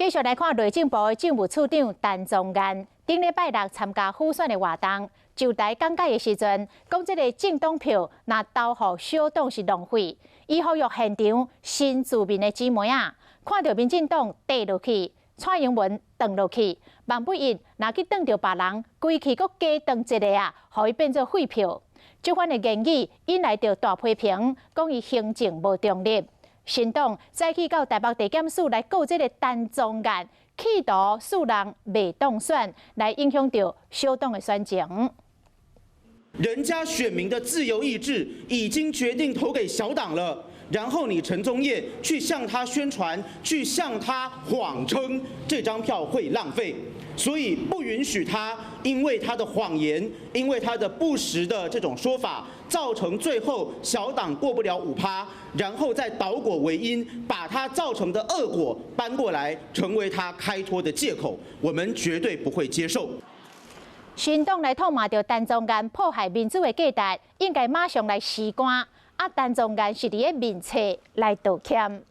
繼續來看內政部的政務處長陳宗彥，頂禮拜六參加輔選的活動，就台講解的時陣，講這个政黨票若投予小黨是浪費。伊呼籲現場新住民的姊妹仔，看著民進黨綴落去，蔡英文轉落去，萬不一若去轉著別人，規氣閣加轉一个啊，予伊變做廢票。這番的言語引來著大批評，講伊行政無中立。新黨早起到台北地檢署來告這个陳宗彥，企圖使人袂當選，來影響著小黨的選情。人家選民的自由意志已經決定投給小黨了，然後你陳宗彥去向他宣傳，去向他謊稱這張票會浪費，所以不允許他因為他的謊言，因為他的不實的這種說法，造成最後小黨過不了5趴，然後再倒果為因，把他造成的惡果搬過來，成為他開脫的借口，我們絕對不會接受。新黨來痛罵著陳宗彥破壞民主的價值，應該馬上來辭官。啊，陳宗彥是佇咧面冊來道歉。